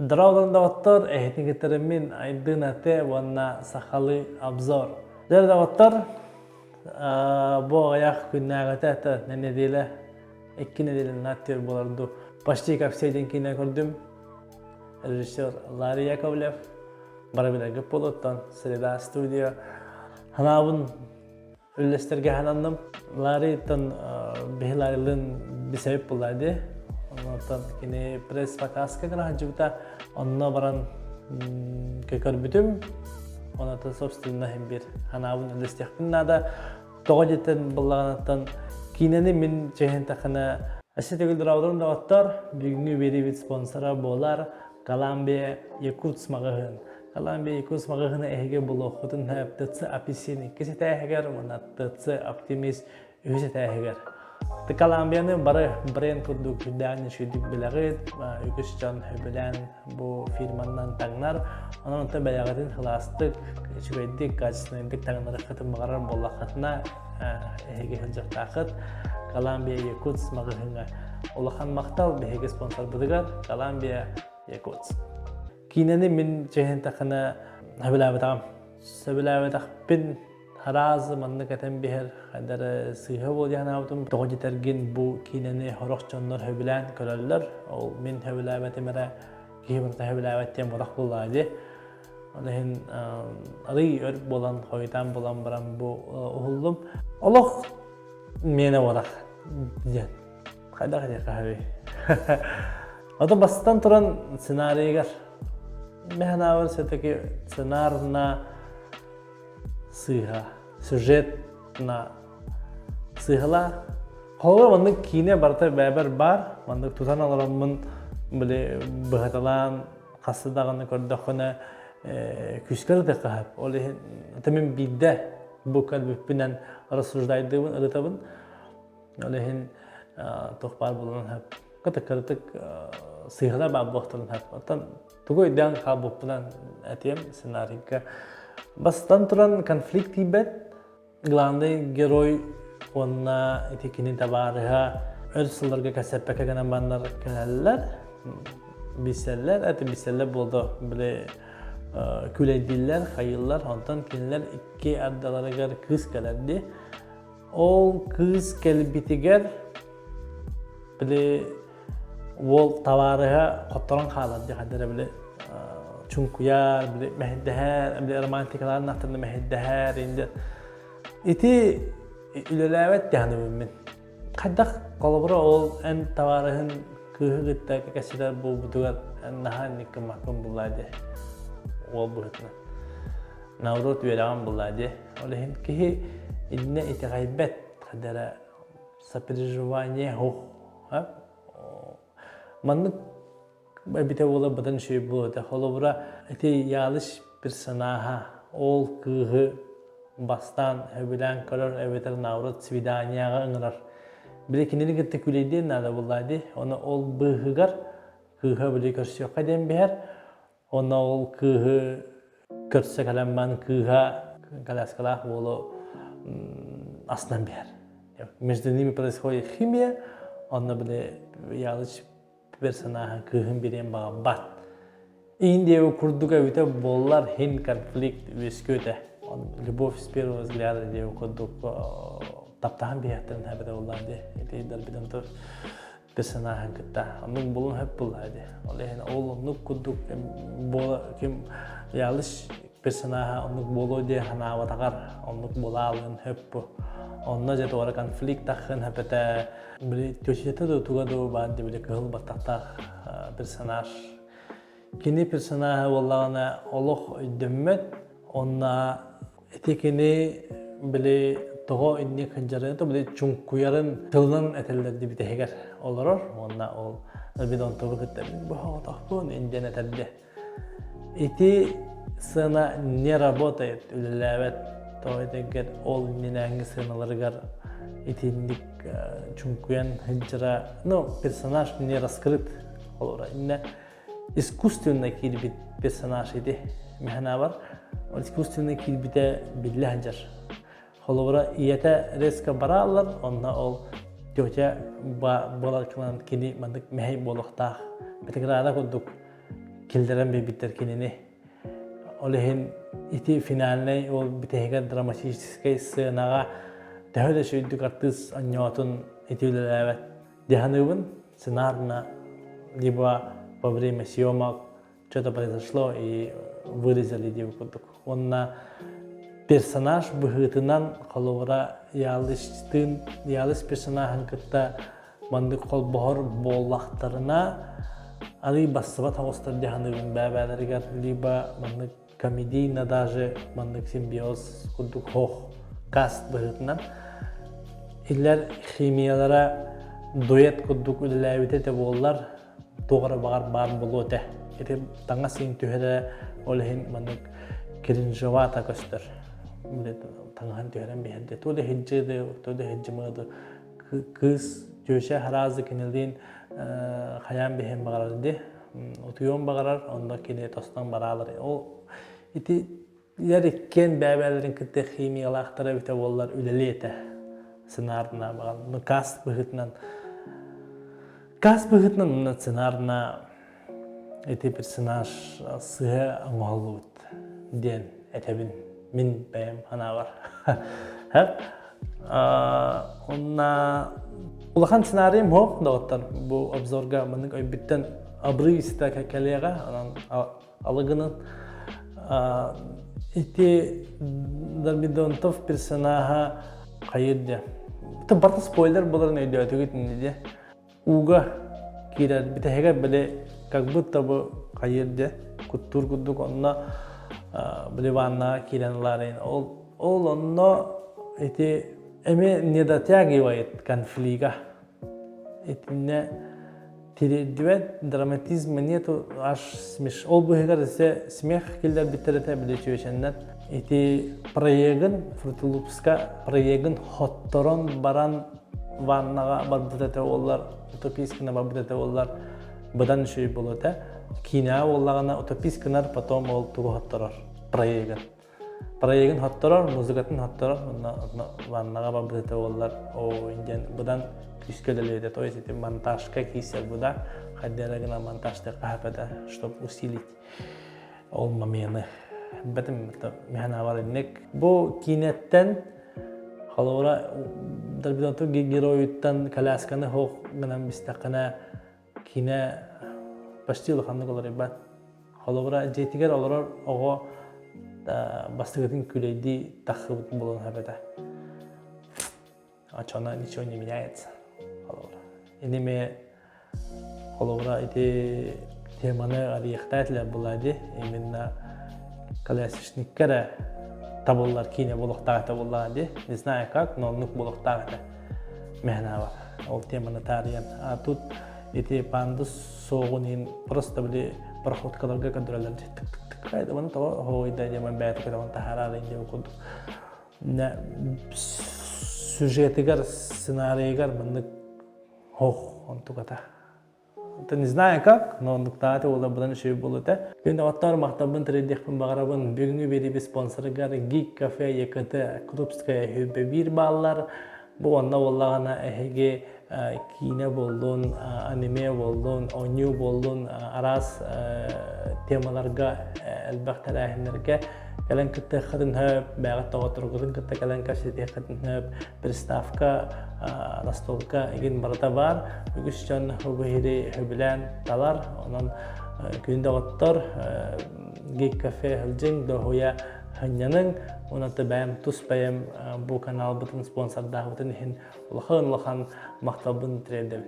Дорооболорун доҕоттор, эһитин кытары мин Айдын Ате уонна Сахалыы обзор. Дьэ доҕоттор, бу аҕыйах күннээҕитэ это нэдиэлэ, икки нэдиэлэ нааттыыр буолар дуу. Почти как все диэн киинэ көрдүм. Режиссер Ларри Яковлев, бары билэргит буолуоттан Среда студия. Ханаабын үллэстэргэ сананным. Ларриттан биһи Ларрилыын бисэбит буолла дии. Онтон кини пресс-показка гына сылдьыбыта. Онно баран көрбүтүм. Онон собственно иһин биир санаабын үллэстиэхпин наада. Тоҕо диэтэн буллаҕынаттан киинэни мин чэһин тахына Өссө төгүл дорооболорум доҕоттор. Бүгүҥҥү биэриибит спонсора буолар Коламбия Якутс маҕаһыын. Коламбия Якутс маҕаһыына эһиги булуоххутун ТЦ Апельсин иккис этээһигэр уонна ТЦ Оптимист үһүс этээһигэр. Коламбияны бары бренд курдук үрдээн үчүгүйдүк билэҕит, үгүс дьон сөбүлээн бу фирманнан таҥнар. Онон онтон бэйэҕитин сылаастык, үчүгэйдик, качественнайдык таҥнарыаххытын баҕарар буоллаххытына, эһиги сылдьыахтааххыт. Коламбия Якутс маҕаһыыҥҥа улахан махтал биһиги спонсорбытыгар Коламбия Якутс. Киинэни мин чэһин тахына сөбүлээбэтэҕим. Сөбүлээбэтэхпин араас маннык этэн биһэр хайдары сыыһа буолуо санаабытым. Тоҕо дьэтэргин бу киинэни сорох дьоннор сөбүлээн көрөллөр. Ол мин сөбүлээбэтим эрэ киһи барыта сөбүлээбэт диэн бодох буоллаҕа дии. Ол иһин арый өр буолан, хойутаан буолан баран бу уһуллум. Олох миэнэ буолар диэн. Хайдах этиэххэ сөбүй? Ото бастатан туран сценарийыгар мин санаабар все-таки сценарна сыыһа, сюжетна сыыһалаах. Холобур, маннык киинэ барыта бэйэбэр баар, маннык тутан олороммун били быһаталаан хаста даҕаны көрдөххүнэ күүскэ ырытыахха сөп. Ол иһин это мин биирдэ бу кэлбиппинэн рассуждайдыыбын, ырытабын. Ол иһин туох баар буолуон сөп. Кытык-кырытык сыыһалар баар буолуохтарын сөп. Оттон тугу өйдөөн хаалбыппынан этиэм сценарийга. Бастатан туран конфликт тиийбэт. Главный герой уонна ити кини табаарыһа өр сылларга кэсэппэккэ гынан баннар кэлэллэр, билсэллэр, это билсэллэр буолду, били күлэйдииллэр, хайыыллар, онтон кинилэр икки ардаларыгар кыыс кэлэр дии. Ол кыыс кэлбитигэр били уол табаарыһа хотторон хаалар дии хайдара били чуҥкуйар, били мэһэйдэһэр, били романтикалаан ахтарна мэһэйдэһэр инде. Ити үлэлээбэт диһаныбын мин. Хайдах холобура ол эн табаарыһын кыыһы кытта кэситэр буолбутугар эн наһаа инник гыммаккын буллаа дии уол быһыытынан. Наоборот үөрэҕин буллаа дии. Ол иһин киһи иннэ итэҕэйбэт хайдара сопереживание суох. Маннык эбитэ буола быдан үчүгэй буолуо этэ. Холобура, ити Ялыш персонаһа ол кыыһы бастаан сөбүлээн көрөр эбэтэр наоборот свиданияҕа ыҥырар. Били кинини кытта күлэйдиэн наада буоллаа дии. Ону ол быыһыгар кыыһа били көрсүөххэ диэн биһэр. Онно ол кыыһы көрсө кэлэн баран кыыһа коляскалаах уолу астынан биһэр. Между ними происходит химия, онно били Ялыч персонаһа кыыһын бириэн баҕарбат. Индия курдук эбитэ буоллар хин конфликт үөскүөтэ. Любовь с первого взгляда диэби курдук таптаһан биһиэхтэрин эбитэ буоллар дии. Ити дарбитен персонаһын кытта оннук булун хөп булла ди. Ол иһин ол оннук курдук буола ким Ялыш персонаһа оннук буолуо диэн санаабатаҕар оннук буолаалын хөп бу. Онно дьэ туора конфликт таххын хөпөтө били тетята да туга да баар ди били кыһыл баттахтаах персонаж Кини персонаһа буоллаҕына олох өйдөммөт уонна ити кини били тоҕо инник сылдьарын, то били чуҥкуйарын тылынан этэллэр дибитэһигэр олорор уонна ол бидонтобу кытта мин бу диэн этэрдэ. Ити сцена не работает, үлэлээбэт тоҕо этэргэр ол иннинээҥҥи сценаларыгар итинник чуҥкуйан сылдьара, ну, персонаж не раскрыт олора. Иннэ искусственно киирбит персонаж ити мэхэнабар искусственно киирбитэ биллэ сылдьар. Холобура ийэтэ резко барааллар, онно ол тетя буолар кини маннык мэһэй буолуохтаах. Петрограда курдук. киллэрэн биэрбиттэр кинини. Ол иһин ити финальнай ол бүтэһигэр драматическай сценаҕа төһө да үчүгэйдик артыыс онньоотун ити үлэлээбэт дии саныыбын. Сценарно либо во время съемок что-то произошло и вырезали диэбит курдук. Уонна персонаж быһыытынан холобура Ялыстыын Ялыс персонаһын кытта маннык холбоһор буоллахтарына арый бассыбат оҕустар дии саныыбын бэйэ-бэйэлэригэр либо маннык комедийно даже маннык симбиоз курдук хох каст быһыытынан иллэр химиялара дуэт курдук үлэлээбитэ да буоллар туох эрэ баҕар баар буолуо этэ. Ити таҥас иин түһэрэ ол иһин маннык кринжевато көстөр. Таҥаһын түһэрэн биһэрдэ. То да хиджиды, то да хиджимыды кыыс тёща хараазы кинилиин хайаан биһэн баҕарар ди. Утуйуон баҕарар, онно кини тостон бараалар. Ол ити Илэр иккиэн бэйэ-бэйэлэрин кытта химиялаахтара эбитэ буоллар үлэлиэ этэ. Сценарна баҕар каст быһыытынан каст быһыытынан уонна сценарна ити персонаж сыһа оҥоһуллубут диэн этэбин мин бэйэм санаабар. Онна улахан сценарийым суох доҕоттор бу обзорга маннык өйбүттэн обрывисто кэлиэҕэ онон Алыгынын ити Дормидонтов персонаһа хайыр дьэ. Барыта спойлер буоларын өйдөөтүгүт ини дьэ. Ууга киирэр бүтэһигэр били как будто бы хайыр дьэ куттуур курдук онно били ваннаҕа киирэн ылаарайын. Ол ол онно ити эмиэ не дотягивает конфлига. Итиннэ тириэрдибэт драматизма нету аж смеш ол быһыгар өссө смех киллэрбиттэр этэ били чүөчэннэр ити проегын Фрутилупска проегын хотторон баран ваннаҕа барбыт этэ буоллар утопискына барбыт этэ буоллар быдан үчүгэй буолуо этэ киинэҕэ буоллаҕына утопискынар потом ол тугу хотторор проегын Проегын хотторор, музыкатын хотторор, онно ваннаҕа барбыт этэ буоллар, оо диэн быдан күүскэ үлэлиэбит этэ. То есть ити монтажка киирсэр буда, хайдах эрэ гынан монтажтыахха сөп этэ, чтобы усилить ол момены. Бэтим миһэн аабар инник. Бу киинэттэн холобура Дорбидонту геройуттан колясканы хоох гынан бистэххинэ киинэ почти улаханнык уларыйбат. Холобура, дьиэтигэр олорор оҕо бастакытын күлэйдии тахсыбыт буолан сөп этэ. Оччоҕуна ничего не меняется. Холобура. Иними холобура ити теманы арыйыахтаа этилэр буолаа дии. Именно колясочникка эрэ табыллар киинэ буолуохтаах этэ буоллаҕа дии. Не знаю как, но оннук буолуохтаах этэ. Мэһэнэ ол теманы таарыйан. А тут ити пандус суоҕун иһин просто били проходкаларга көрдөрөллөр тык тык тык хайдабын тоҕо хоһуйда диэмэн бэйэтэ көтөҕөн таһаараар диэн курдук сюжетыгар сценарийыгар маннык хох онтуката Это не знаю как, но оннуктааты уола быдан үчүгэй буолуо этэ. Күн доҕоттоор махталбын тириэрдиэхпин баҕарабын. Бүгүҥҥү биэриибит спонсорыгар Geek Cafe ЕКТ Крупская сүүрбэ биир бааллар. Бу онно буоллаҕына эһиги киинэ буоллун, аниме буоллун, оонньуу буоллун араас темаларга элбэх тэрээһиннэргэ кэлэн кыттыаххытын сөп, бэйэҕит доҕотторгутун кытта кэлэн кэпсэтиэххитин сөп, приставка, настолка игин барыта баар. Үгүс дьон бу иһири сөбүлээн талар. Онон күн доҕоттор Geek Cafe сылдьыҥ, дуоһуйа сынньаныҥ. Уонна бэйэм тус бэйэм бу каналбытын спонсордаахпытын иһин улахан-улахан махталбын тириэрдэбин.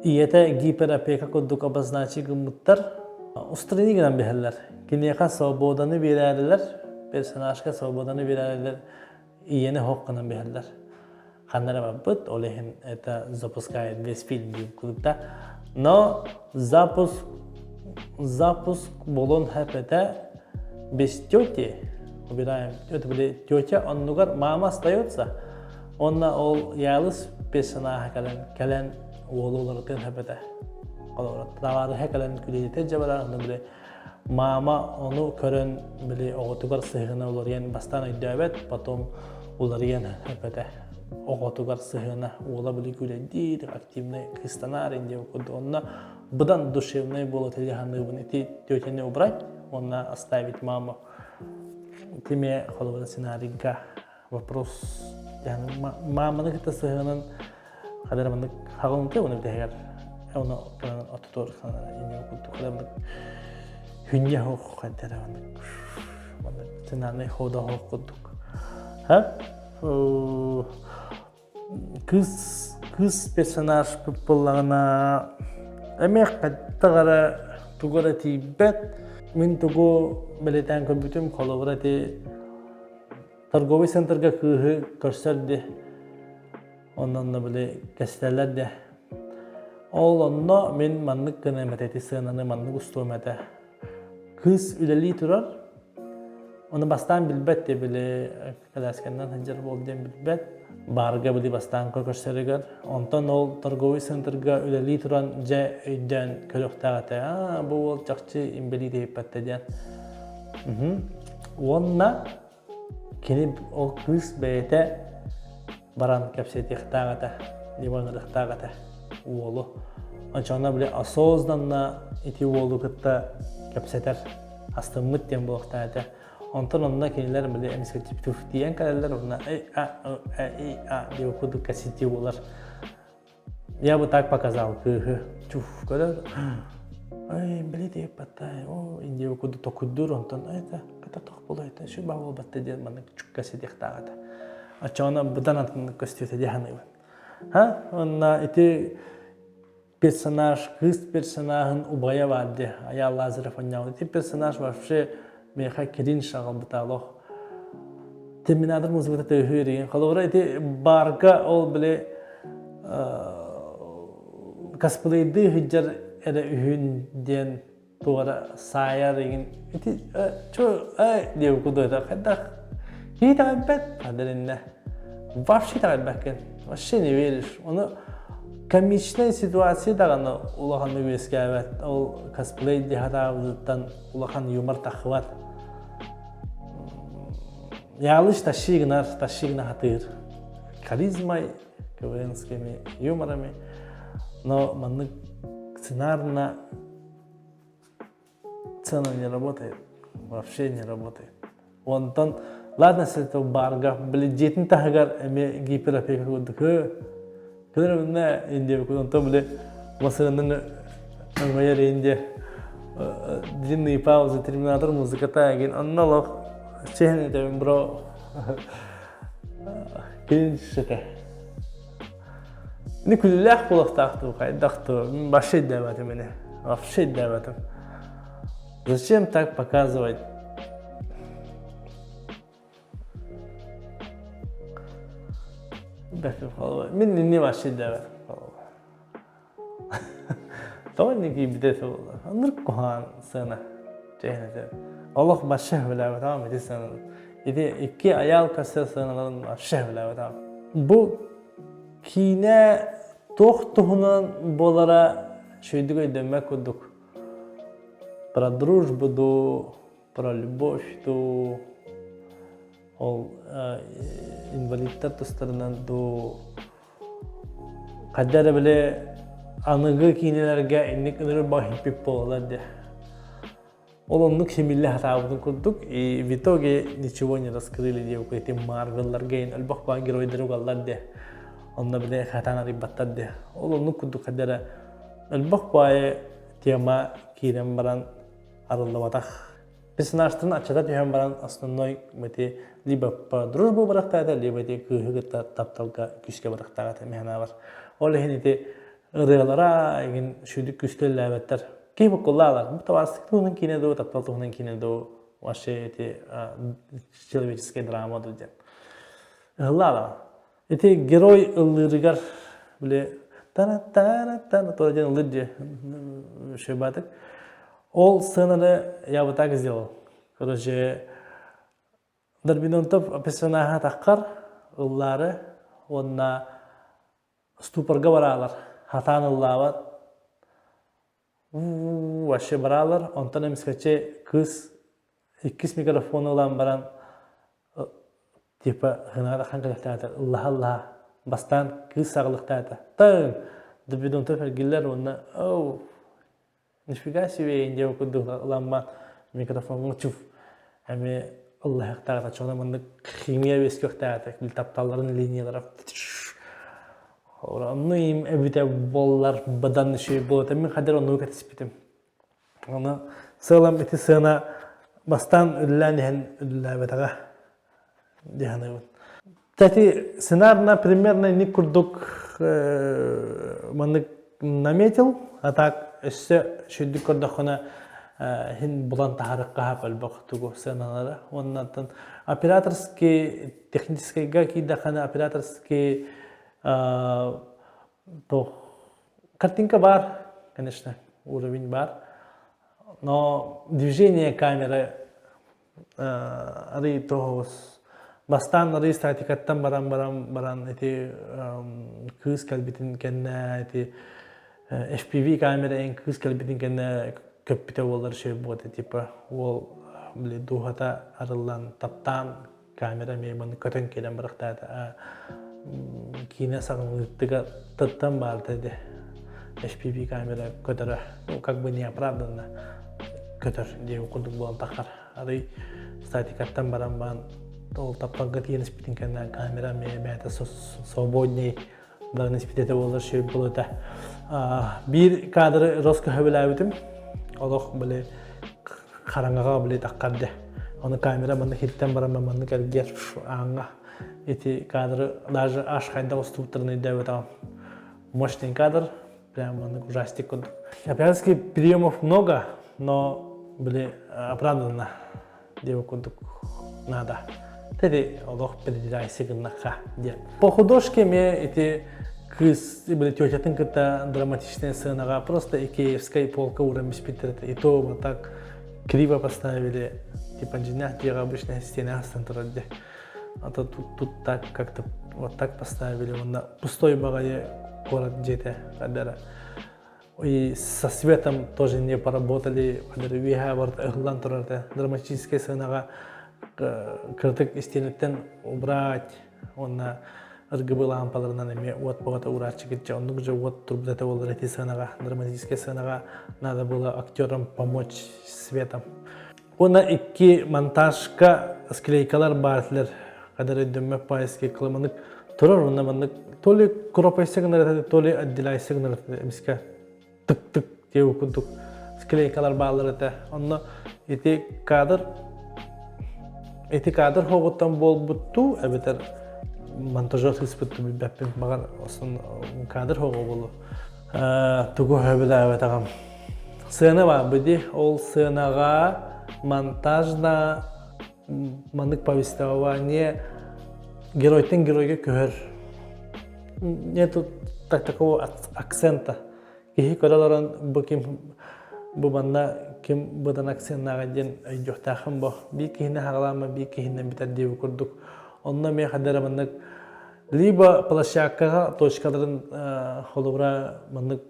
Ийэтэ гиперопека курдук обозначи гыммыттар. Устранение гынан биһэллэр. Киниэхэ свободаны биэрээрилэр, персонажка свободаны биэрээрилэр, ийэни хоһ гынан биһэллэр. Ханна эрэ барбыт, ол иһин это запускает весь фильм диир курдук да. Но запуск запуск буолуон сөп этэ без тети убираем. Это били тетя оннугар мама остается. Онно ол Ялыс персонаһа кэлэн кэлэн уолу уларытыан сөп этэ. Холобура, табаарыһа кэлэн күлүүтэ дьабарар, онно били мама ону көрөн били оҕотугар сыһыана уларыйан бастаан өйдөөбөт, потом уларыйан сөп этэ. Оҕотугар сыһыана уола били күлэйдиир, активный кыстанаар диэн курдук. Онно Быдан душевнай буола тэлиһаныыбын ити тетяны убрать уонна оставить маму. Тиме холобура сценарийга вопрос мааманы кытта сыһыанын хадара маннык хаҕылынты уну бүтэһигэр оны отутуор инне курдук хадамнык хүнньэ хоох хадара маннык маннык сценарный хода хоох курдук ха кыыс кыыс персонаж буоллаҕына эмиэ хайдах эрэ тугу эрэ тиийбэт мин тугу бэлиэтээн көрбүтүм холобура ити торговый центрга кыыһы көрсөр ди онно били кэстэллэр де ол онно мин маннык гыныам этэ ити сыананы маннык устуом этэ кыыс үлэлии турар ону бастаан билбэт де били кэлээскэннэн сылдьар буол диэн билбэт. Баарга били бастаан көрсөрүгэр. Онтон ол торговый центрга үлэлии туран дьэ өйдөөн көрүөхтээх этэ. Аа, бу уол чахчы инбэлиит иһиппэттэ диэн. Уонна кини ол кыыс бэйэтэ баран кэпсэтиэхтээх этэ, диванырыахтаах этэ уолу. Ончоҕуна били осознанно ити уолу кытта кэпсэтэр астыммыт диэн буолуохтаах этэ. Онтон онно кинилэр били эмискэ тиийэн кэлэллэр уонна эй а э и а диэн курдук кэситии буолар. Я бы так показал кыыһы. Чуф көрөр. Ай, били диэппаттай. О, индия курдук токуйдуур онтон это ката тох буолайта şu ба буолбатта диэн маннык чукка сидиэхтаах этэ. Оччоҕуна быдан атыннык көстүөтэ дии саныыбын. Ха, онно ити персонаж, кыыс персонаһын убайа баар дии, Айаал Лазарев оонньообут. Ити персонаж вообще миэхэ кринж аҕалбыта олох. Терминатор музыката төһүү эрийин. Холобура ити барга ол били косплейдыы сылдьар эрэ үһүн диэн туора саайар игин ити чу эй диэбит кудуйта хайдах киһи итэҕэйбэт хадыриннэ вообще итэҕэйбэккин вообще не веришь ону комичная ситуация даҕаны улаханнык үөскээбэт ол косплей дии сатаабытыттан улахан юмор таххыбат Ялыш тащи гынар тащи гына хатыыр харизмой КВНскими юморами но маннык сценарно цена не работает вообще не работает онтон ладно если это барга били дьиэтин таһыгар эмиэ гиперопека курдук кэлэр эмне индия онтон били масынанын өҥөйөр индия длинные паузы терминатор музыката эгин онно олох чэһин этэбин бро кринж этэ Ини күлүүлээх буолуохтаах дуу, хайдах дуу, мин вообще өйдөөбөтүм ини. Вообще өйдөөбөтүм. Зачем так показывать? Мин инни вообще өйдөөбөтүм. Тоҕо инник киирбитэ буолла. Ынырык куһаҕан сыана. Чэһин Олох вообще сөбүлээбэтэҕим ити сыананы. Ити икки айаал кассир сыаналарын вообще сөбүлээбэтэҕим. Бу киинэ туох туһунан буолара үчүгэйдик өйдөммөт курдук. Про дружбу дуу, про любовь дуу, ол инвалидтар тустарынан дуу, Хайда эрэ били аныгы киинэлэргэ инник ынырык баһыйбыт буолалар дии. Ол оннук симиллэ сатаабытын курдук и в итоге ничего не раскрыли диэбит ити Марвелларга элбэх баан геройдары угаллар дии. Онно били хатаан арыйбаттар дии. Ол оннук курдук хайда эрэ элбэх баайы тема киирэн баран арыллыбатах персонажтарын аччата түһэн баран основной ити либо по дружбу барахтаата либо ити кыыһы кытта тапталга күүскэ барахтаата миһанаабар ол иһин ити ырыалара игин шүдүк күүскэ үллээбэттэр киһи буккуллаалар бу табаарыстык туһунан киинэ дуу таптал туһунан киинэ дуу вообще эти человеческая драма дуу диэн ыһыллаалар Ити герой ыллыырыгар били тара тара тара тура диэн ыллыыр дии шөбатык. Ол сценаны я вот так сделал. Короче, Дорбинонтов персонаһа таххар ыллаары уонна ступорга бараалар хатаан ыллаабат вообще бараалар онтон эмискэччи кыыс иккис микрофону ылан баран типа хынаара хан кэлэхтээтэ ыллаһа-ыллаһа бастаан кыыс саҕалыктаата таҥ Дубидонтов эргиллэр уонна оу Нифига себе диэн курдук ыламман микрофоҥҥа чуф эмиэ ыллаһыахтаах чоно маннык химия үөскүөхтээх били тапталларын линиялара онну им эбитэ буоллар бадан үчүгэй буолуо мин хадыр оннугу кэтэспитим. Ону сыалам ити сыана бастаан үлэлээн иһэн үлэлээбэтэҕэ дии саныыбын. Кстати, сценарно примерно инник курдук маннык наметил, а так өссө сүрдүк көрдөххүнэ иһин булан таһаарыкка хаап элбэх тугу сыаналара. Уоннаттан операторский техническайга киирдэххинэ операторский туох картинка бар, конечно, уровень бар. Но движение камеры арый тоҕус бастаан арый статикаттан баран баран баран ити кыыс кэлбитин кэннэ ити FPV камера эн кыыс кэлбитин кэннэ көппүтэ буоллар үчүгэй буолуо типа уол били дууһата арыллан таптаан камера эмиэ маны көтөн киирэн барахтаата киинэ саҥалыыттыга тыттан баарда ди HPV камера көтөрө ну как бы неоправданно көтөр диэн курдук буолан таххар арый статикаттан баран баан ол тапталга тиийэн испитин кэннэ камера эмиэ бэйэтэ свободней баран испитэтэ буолар шөй буолута биир кадры роско хөбүлээбитим олох били хараҥаҕа били таххар ону камера манна хиттэн баран маннык эргиэр ааҥҥа ити кадры даже аж хайдах устубуттарын өйдөөбөтөҕүм мощный кадр прям маннык ужастик курдук операторский приемов много но били оправданно диэбит курдук надо. Тэди олох передирайсы гыннахха диэн. По художке эмиэ ити кыыс били тетятын кытта драматичная сценаҕа просто икеевскай полка ууран биспиттэр и то вот так криво поставили типа дьиҥнээх дьиэҕэ обычно стена астан турар дии а то тут, тут так как-то вот так поставили уонна пустой баҕайы куорат дьиэтэ хадара И со светом тоже не поработали, үөһээ барыта ыһыллан турар этэ. Драматическай сценаҕа кырдык истиэнэттэн убрать уонна РГБ лампаларынан эмиэ уот бөҕөтө урааччы китчэ оннук же уот турбут этэ буолар эти сценаҕа драматическай сценаҕа надо было актерам помочь светом. Уонна икки монтажка склейкалар баар этилэр. Кадыр өйдөммөт паайский кыламанык турар уонна маннык то ли куропайса гынар этэ, то ли отделяйся гынар этэ эмискэ тык-тык диэбит курдук склейкалар бааллар этэ. Онно ити кадр ити кадр хоҕуттан буолбуттуу эбэтэр монтажер сыыспыттуу билбэппин. Баҕар осон кадр хоҕо буолуо. Тугу сөбүлээбэтэҕим. Сыана баар быди. Ол сыанаҕа монтажна маннык повествование геройтан геройга көһөр. Нету так такого акцента. Киһи көрө олорон бу ким бу манна ким быдан акценнааҕа диэн өйдүөхтээххин бо. Биир киһини хаҕалаама, биир киһинэн бүтэр диэбит курдук. Онно эмиэ хадара маннык либо площадкаҕа точкаларын холобура маннык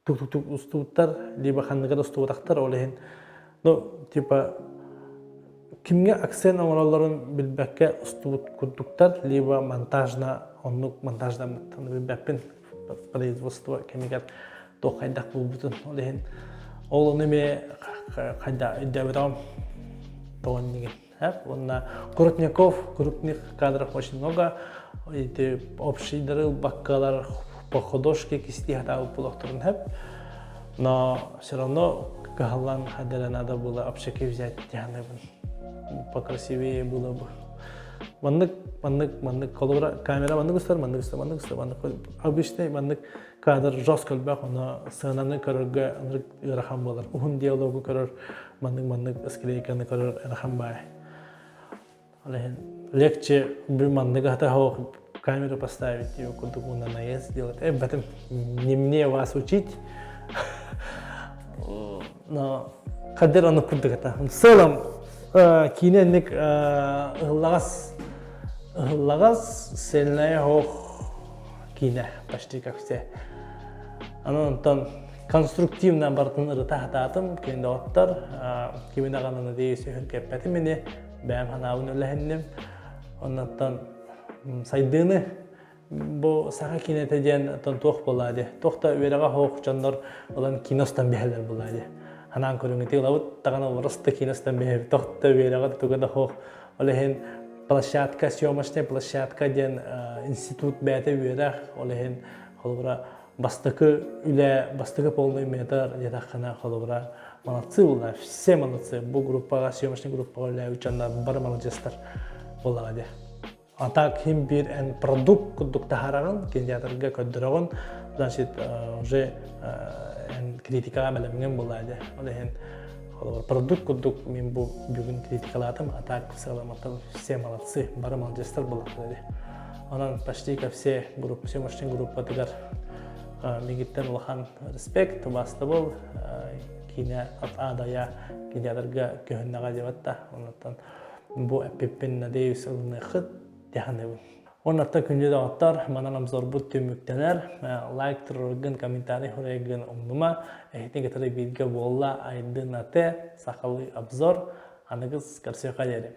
тук-тук устубуттар, либо ханныга да устубатахтар, ол иһин ну типа кимҥэ акцент оҥороллорун билбэккэ устубут курдуктар, либо монтажна оннук монтаждаммыттан билбэппин производство кэмигэр туох хайдах буолбутун ол иһин ол ону эмиэ хайда өйдөөбөтөҕүм тоҕо иннигин Уонна Крупняков, крупных кадров очень много. Эти общийдары ылбаккалар по художке кистии хатаабыт буолуохтарын сөп. Но все равно кыһаллан хадара надо было общаки взять дьаһаныбын. Покрасивее было бы. Маннык, маннык, маннык, холобура камера маннык устар, маннык устар, маннык устар, маннык обычный маннык кадр жестко элбэх, оно сценаны көрөргө ынырык ыарахан буолар. Уһун диалогу көрөр маннык-маннык склейканы көрөр ыарахан баай. Ол иһин легче бу маннык атаһоох камеру поставить ее курдук уонна наезд сделать. Эбэтим не мне вас учить, но хадер ону курдук это. В целом киинэ инник ыһыллаҕас ыһыллаҕас сельная хоох киинэ почти как все. Аны онтон конструктивно барытын ырыта сатаатым, кини доҕоттор, кими даҕаны надеюсь өһүргэппэтим ини, бэйэм санаабын үлэһинним. Оннуттан сайдыыны бу саха киинэтэ диэн оттон туох буолаа дии, туох да үөрэҕэ суох дьоннор ылан кино устан биһэлэр буолаа дии. Ханаан көрүҥүтү ылабыт даҕаны просто киинэстэн биһиэбит тохто үөрэҕэ туга да суох. Ол иһин площадка, съемочная площадка диэн институт бэйэтэ үөрэх, ол иһин холобура бастакы үлэ, бастакы полный метр диэтэххинэ холобура молодцы буолла, все молодцы. Бу группаҕа, съемочный группаҕа үлэлээбит дьоннор бары маладьыастар буоллаҕа дии. А так ким биир эн продукт курдук таһаараҕын, кинотеатрга көрдөрөҕүн, значит уже эн критикаҕа бэлэмҥин буолаа дии. Ол иһин холобур продукт курдук мин бу бүгүн критикалаатым, а так в целом все молодцы, бары молодецтар буоллахтара дии. Онон почти ко все группа, съемочный группатыгар мигиттен улахан респект, убаастабыл, киинэ аадайа кинотеатрга көһүннэҕэ диэбэт да. Оннуттан бу эппиппин надеюсь ылыныаххыт дьаһаныбын. Оннуттан күндү доҕоттор, манан обзорбут түмүктэнэр. Лайк туруоргун, комментарий суруйаргын умнума. Эһитин кытары бииргэ буолла Айдын Ате, сахалыы обзор. Аныгыс көрсүөххэ диэри.